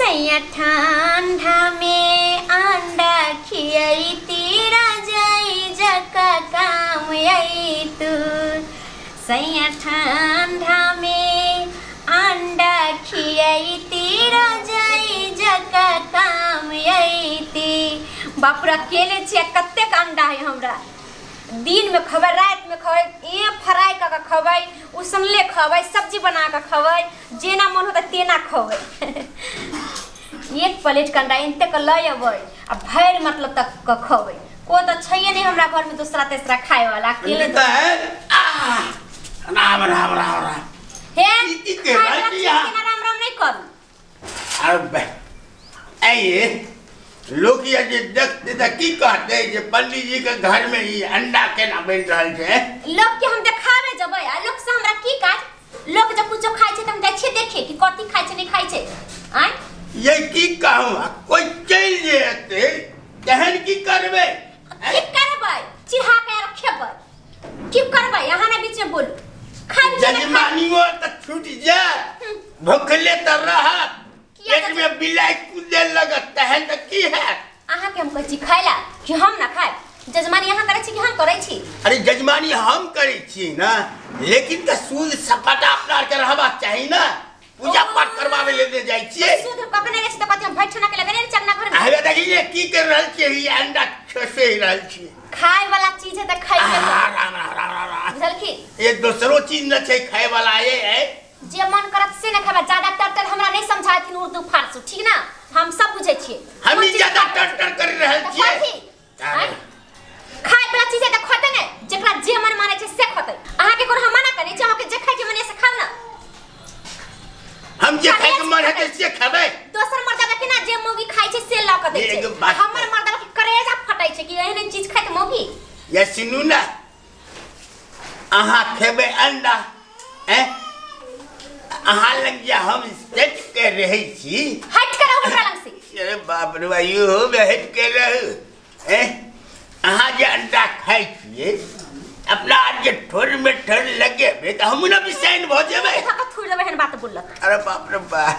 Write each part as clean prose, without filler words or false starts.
सैया ठंडा में अंडा खियैती रजाई जका काम अइतु। सैया ठंडा में अंडा खियैती रजाई जका काम अइती। बाप रे अकेले छियै कतेक अंडा है हमरा। दिन में खबै रात में खबै ए फ्राई क के खबै उसनले खबै सब्जी बना के खबै जेना मन होता तेना खबै। एक प्लेट के अंडा एते के लय अबै आ भरि मतलब तक के खबै। को त छैये नहीं हमरा घर में दूसरा तीसरा खाए वाला अकेले त है। राम राम राम राम हे ई के राम राम नहीं करू। अरे ए लोग ये जे देखते त की कहते जे पंडित जी के घर में ई अंडा केना बनि रहल छै। लोग के हम देखावे जबै आ लोग से हमरा की काज। लोग जब कुछो खाइ छै त हम जाइ छियै देखे कि कथी खाइ छै नहीं खाइ छै। आय ये की कहूं कोई चलि जेतै तहन की करबै? की करबै? चिढ़ा के आर खेबै की करबै? अहाँ ना बीच में बोलू। खाइ जजमानियो त छूट जायत भुखले त रहत पेट में बिलाई कूदे लगत तहन त की है। अहाँ के हम कहै छी खाइला कि हम ना खाए? जजमानी अहाँ करै छी कि हम करै छी? अरे जजमानी हम करै छी ना लेकिन त सूद सपाटा अपना के रहबाक चाही ना। पूजा पाठ करवावे ले जाइ छियै। सूद पकने रहै छी त कथि हम भैठना के लगने चंगना घर में। अरे देखिए की कर रहल छियै ई अंडा खसे रहल छियै। खाए वाला चीज है त खाइबे। राम राम राम राम बुझलखी ये दोसरो चीज न छै खाए वाला ये है। जे मन करत से न खाबा। ज्यादा तर हमरा नहीं समझाथिन उर्दू फारसी ठीक ना हम सब बुझै छियै। हम ही ज्यादा तर तर कर रहल छियै। खाए वाला चीज है त खते ने जेकरा जे मन मानै छै से खते। अहाँ के कोनो हम मना करै छी? अहाँ के जे खाए के मन से खाउ ना। हम जे खाए के मन हेतै से खेबै। दोसर मर्दबा के ना जे मौगी खाइ छै से ल के दै छै। हमर मर्दबा के करेजा फटै छै कि एहन चीज खाइत मौगी। ये सुनू ना अहाँ खेबै अंडा हैं अहाँ लग जा हम सेट के रहै छी। हट के रहू हमरा लग से। अरे बाप रे भाई हो हट के रहू हैं। अहाँ जे अंडा खाइ छियै अपना आज जे ठोर में ठोर लगेबै त हमहूँ ने बिसैन भऽ जेबै। थोड़ देबै एहन बात बोललक। अरे बाप रे बाप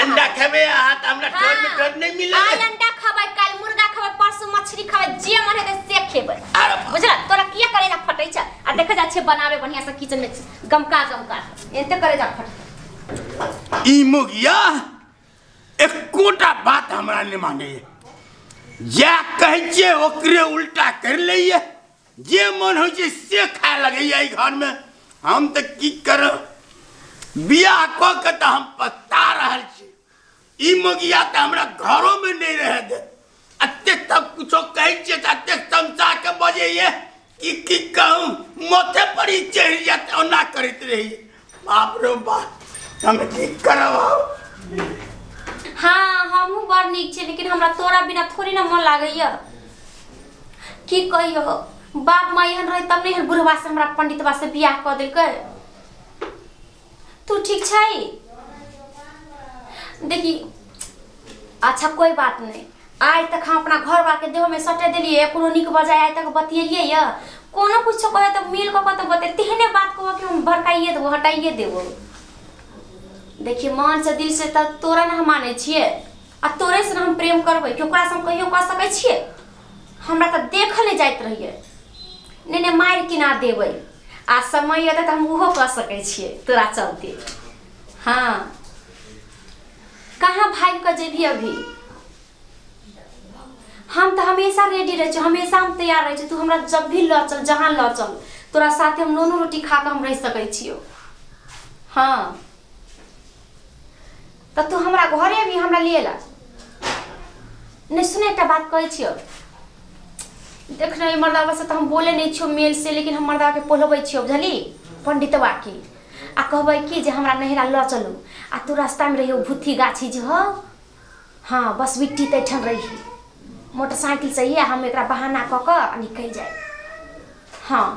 अंडा खेबै अहाँ त हमरा ठोर में ठोर नहीं मिलत। आइ अंडा खबै काल मुर्गा खबै परसू मछली खबै जे मन हेतै से खेबै। बुझल तोरा किया करेजा फटै छै? आ देखे जा छै बनावे बढ़िया से किचन में गमका गमका एते करेजा फट। ई मुगिया एकोटा बात हमरा नहीं मानैए। जे कहै छियै ओकरे उल्टा कर लैए। जे मन होइ छै से खाए लगैए ई घर में। हम त की करब बियाह कऽ के त हम पछता रहल छी। ई मुगिया त हमरा घरो में नहीं रह दे। अतेक तब कुछो कहै छियै त अतेक तमसा के बजैए कि की कहूँ माथे पर ही चढ़ि जायत ओना करैत रहिए। बाप रे बाप हम की करब। हाँ हमहूँ बड़ नीक छी लेकिन हमरा तोरा बिना थोड़ी ना मन लागैया। की कहियो बाप माँ एहन रहे तब नहीं बुढ़वा से हमरा पंडितवा से बियाह कऽ देलकै। तू ठीक छै? देखी अच्छा कोई बात नहीं। आइ तक हम अपना घर बार के देह में सटे देलियै कोनो नीक बजाय आइ तक बतियलियै य कोनो कुछो कहे त मिल कऽ कतौ बते तेहने बात कहब कि हम भड़काइए देबो हटाइए देबो। देखिए मन से दिल से त तोरा ना हम मानै छियै आ तोरे से ना हम प्रेम करबै कि ओकरा से हम कहियो कह सकै छियै? हमरा त देखल नहीं जाइत रहियै। नहीं नहीं मारि के ना देबै आ समय अतै त हम ओहो कह सकै छियै तोरा चलते। हाँ कहाँ भागि कऽ जेबही अभी? हम तो हमेशा रेडी रहे, हमेशा हम तैयार रहे। तू हमरा जब भी ल चल जहाँ ल चल तोरा साथे हम नूनो रोटी खा के हम रह सकै छियो। हाँ त तू हमरा घरे भी हमरा लिए ला नहीं। सुने एकटा बात कहै छियो देख न मर्दावा से त हम बोले नहीं छियो मेल से लेकिन हम मर्दावा के पोलबै छियो बुझली पंडितवा के आ कहबै कि जे हमरा नहिरा ल चलू आ तू रास्ता में रहियो भूथी गाछी जे हो। हाँ बस बिट्टी तैठन रही मोटरसाइकिल से ही हम एक बहाना कऽ कऽ निकलि जाए। हाँ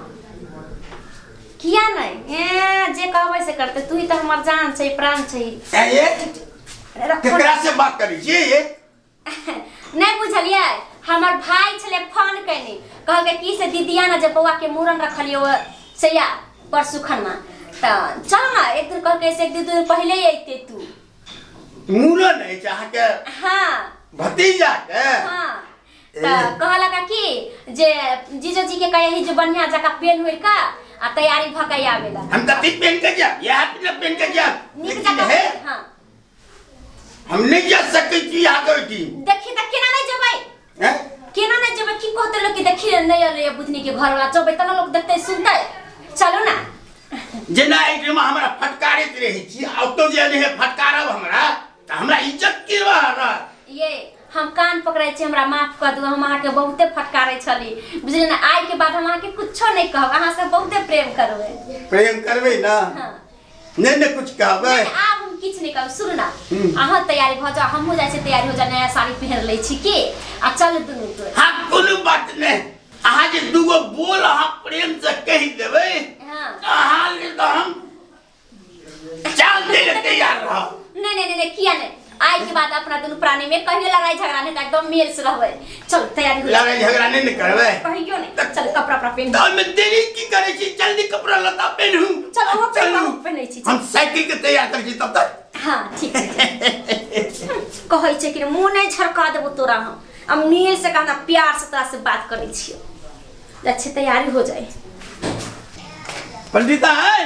किया नहीं ए जे कहबै से करते। तू ही तो हमर जान छै प्राण छै। केकरा से बात करै छियै ये? नहीं बुझलियै हमर भाई छले फोन कयने कहलकै कि से दीदिया ने जे बौआ के मूड़न रखलियो सैया परसुखन में त चल ना एक दिन कह के एक दिन पहले अइते तू मूड़न है अहाँ के हां भतीजा के हां त कहला का कि जे जीजा जी के कहे जे बढ़िया जका पेन होई का आ तैयारी भ के आवेला हम कथी पेन के जाब या अपने पेन के जाब नीक जका है हां हम नहीं जा सकै छी आगे की देखी त केना नहीं जेबै हैं केना नहीं जेबै की कहते लोग कि देखी नहीं अले बुधनी के घर वाला चबे त लोग देखते सुनते चलो ना जेना एहिमे हमरा फटकारैत रहै छी आ ओतो जे नहीं फटकारब हमरा त हमरा इज्जत के रहत ये हम कान पकड़ै छी हमरा माफ कर दू हम अहाँ के बहुते फटकारै छली बुझलियै ना आइ के बाद हम अहाँ के कुछो नहीं कहब अहाँ से बहुते प्रेम करबै प्रेम करबै ना हां नहीं नहीं कुछ कहबै आब हम किछ नहीं कहब सुन ना अहाँ तैयारी भ जाओ हमहु जाइ छी तैयारी हो जा नया साड़ी पहिर लै छी के आ चल दुनू तो हां कोनो बात नहीं अहाँ जे दूगो बोल अहाँ प्रेम से कहि देबै हां अहाँ ले त हम जान दे ले तैयार रहब नहीं नहीं नहीं किया नहीं आई के बाद अपना दुनू प्राणी में कहियो लड़ाई झगड़ा नहीं एकदम मेल से रहबै चल तैयारी हो लड़ाई झगड़ा नहीं करबै कहियो नहीं चल कपड़ा कपड़ा पहन त में देरी की करै छी जल्दी कपड़ा लत्ता पहनू चल ओहो पहनै छी हम साइकिल के तैयार करै छी तब तक हां ठीक छै कहै छै कि मुंह नहीं झरका देबो तोरा हम हम मेल से कहना प्यार से तोरा से बात करै छियो अच्छी तैयारी हो जाए पंडिता है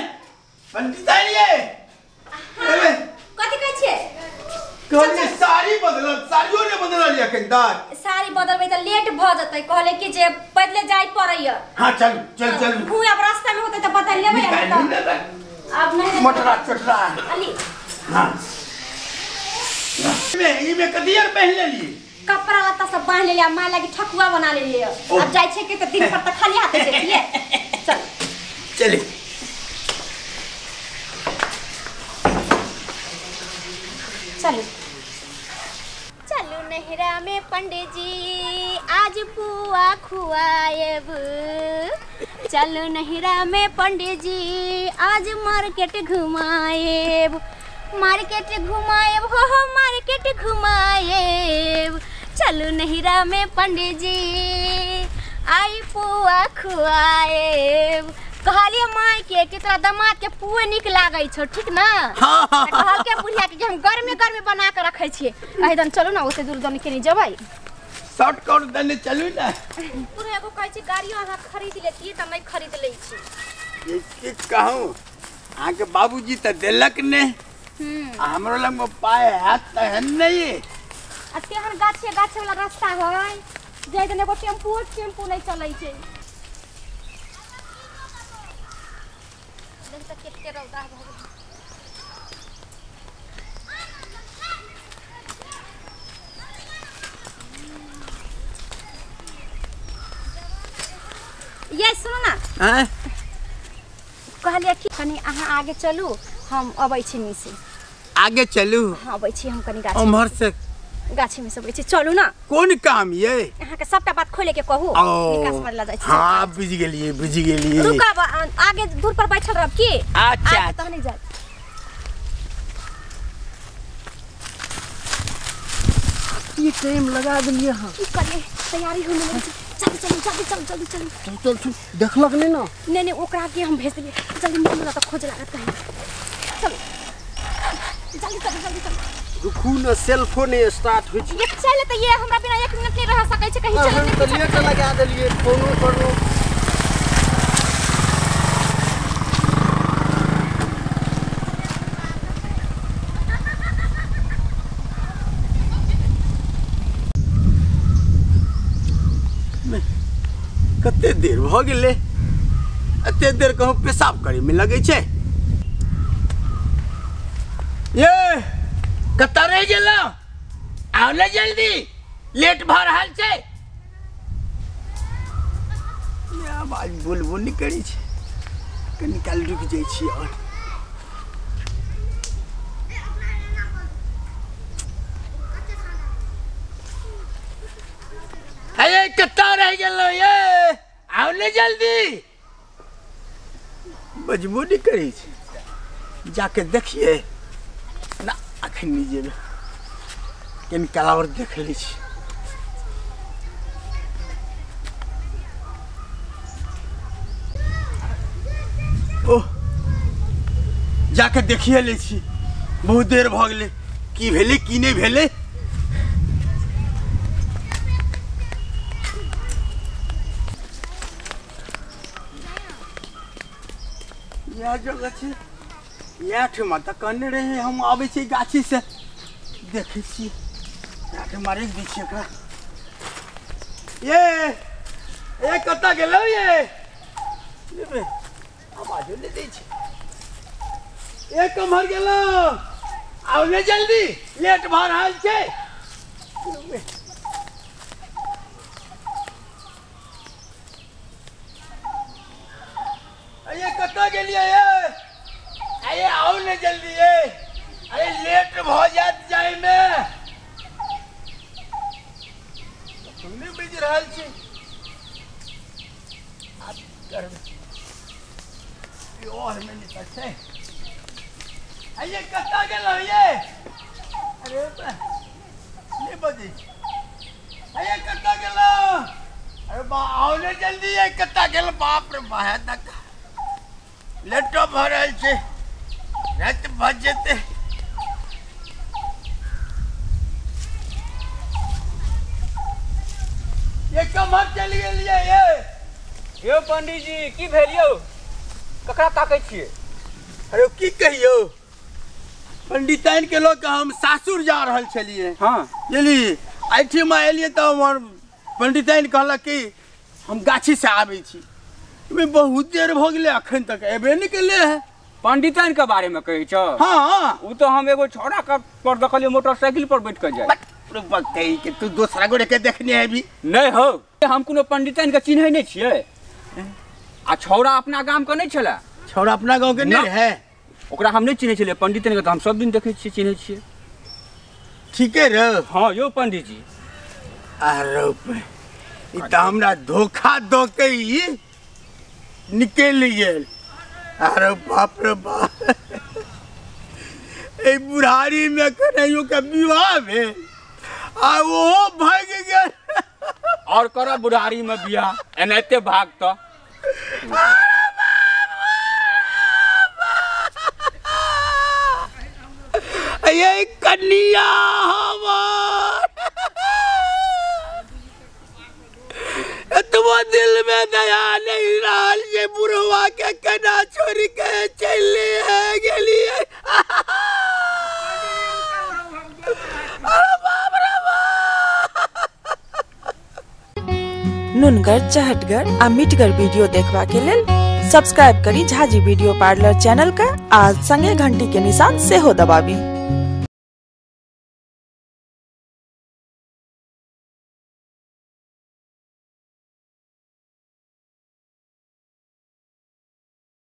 पंडिता ये अरे कथि कहै छियै कहलिए साड़ी बदलल साड़ियो ने बदलल या कंदार साड़ी बदलबै त लेट भ जतै कहले कि जे पहिले जाय पड़ैया हां चल चल चल घू अब रास्ता में होतै त बदल लेबै अब नहीं मोटरा चटरा अली हां में ई में कदियर पहन लेली कपड़ा लत्ता सब बांध लेलियै मां लागी ठकुआ बना लेलियै अब जाय छै के त दिन पर त खाली हाथ जइतियै चल चली चलू चलू नहरा में पंडित जी आज पुआ खुआएब चलू नहरा में पंडित जी आज मार्केट घुमाएब मार्केट घुमाएब हो हो मार्केट घुमाएब चलू नहरा में पंडित जी आई पुआ खुआएब कहलिए माय के कि तोरा दामाद के पुए निक लागै छौ ठीक ना हां कहल के बुढ़िया के हम गर्मे गर्मे बना के रखै छियै कहि दन चलू ना ओते दूर दन के नहीं जेबै शॉर्टकट दने चलू ना पूरा एगो कहै छी गाड़ियो अहाँ खरीद लेतियै त नहीं खरीद लै छी ये की कहूं अहाँ के बाबूजी त देलक ने हमरो लग में पाए हाथ त है नहीं आ तेहन गाछे गाछे वाला रास्ता है जाय दन एगो टेम्पू टेम्पू नहीं चलै छै देख त केते रौदा भ गेल ये सुनो ना हां कहलिए कि कनी अहाँ आगे चलू हम अबै छी नीचे आगे चलू हां अबै छी हम कनी गाछी उम्हर से गाछी में सब अबै छी चलू ना कोन काम ये अहाँ के सबटा बात खोले के कहू निकास मारला जाइ छी हां बुझ गेलिए बुझ गेलिए रुकब आगे दूर पर बैठल रहब की अच्छा तहने जाय की टाइम लगा देलिए हां की करिए तैयारी होने लगी चल चल जल्दी चल जल्दी चल चल चल चल देखलक नहीं ना नहीं नहीं ओकरा के हम भेज देलिए जल्दी मिल त खोज लागत कहीं चल जल्दी चल जल्दी चल रुकू न सेल फोन स्टार्ट होइ छै ये चल त ये हमरा बिना एक मिनट नहीं रह सकै छै कहीं चल नहीं त लेट लगा देलिए फोनो करलो कते देर भ गेलै एते देर कहूँ पेशाब करे में लगै छै ये कतऽ रहि गेलौ आउ ने जल्दी लेट भऽ रहल छै आवाज बोलबो नहि करै छै कनी काल रुकि जाइ छी और अरे कतऽ रहि गेलौ ये आउ ने जल्दी बजबो नहि करै छै जाके देखिए ना अखन नहि जेबै कनी काल और देख लै छी ओह जाके देखिए लै छी, बहुत देर भऽ गेलै, की भेलै की नहि भेलै। इएह जगह छै, इएह ठुमा तऽ कहने रहियै हम आबै छी गाछी से, देखै छियै इएह ठुमा राखि दै छियै एकरा। ये ए कतऽ गेलौ ये? आवाजो नहि दै छै। ए कम्हर गेलौ? आउ ने जल्दी, लेट भऽ रहल छै। अरे कतऽ गेलियै ये? अरे आउ ने जल्दी ये, अरे लेट भऽ जायत जाइमे। नहि बुझि रहल छी। आब करबै मे निकल छै। अरे कतऽ गेलौ ये? अरे नहि बजै छै। अरे कतऽ गेलौ? अरे बा आउ ने जल्दी ये, कतऽ गेल? बाप रे बा, तक लेटो भऽ रहल छै, राति भऽ जेतै। ये कम्हर चलि गेलियै ये? यौ पंडीजी की भेल यौ? ककरा ताकै छियै? अरे की कहियौ, पंडिताइन के लऽ कऽ हम सासुर जा रहल छलियै। हाँ बुझलियै, एहिठिमा एलियै तऽ हमर पंडिताइन कहलक कि हम गाछी से आबै छी। बहुत देर भऽ गेलै, अखन तक एबे नहि केलै है। पंडिताइन के बारे में कहै छौ? हाँ। ओ तऽ हम एगो छौड़ा के पर देखलियै मोटरसाइकिल पर बैठ कऽ जाय। के तू दोसरा गोरे के देखने हेबी? नहि हौ, हम कोनो पंडिताइन के चिन्है नहि छियै। आ छौड़ा अपना गाम के नहि छलै। छौड़ा अपना गाँव के नहि रहै? ओकरा हम नहि चिन्है छलियै, पंडिताइन के तऽ हम सब दिन देखै छियै, चिन्है छियै। ठीके रौ। हाँ यौ पंडीजी। अरे ई तऽ हमरा धोखा दऽ के ई निकलि गेल। अरे बाप रे बाप, एहि बुढ़ारी में कन्हैयो के विवाह भेल आ ओहो भागि गेल। और करब बुढ़ारी में बियाह, एनाहिते भाग तऽ। ये कन्या हमर एतबो दिल में दया नहीं रहल जे बुढ़वा के केना छोड़ के चलि गेलियै। अरे बाप रे बाप। नुनगर, चहटगर आ मिठगर वीडियो देखबा के लेल सब्सक्राइब करी झाजी वीडियो पार्लर चैनल का आ संगे घंटी के निशान सेहो दबाबी।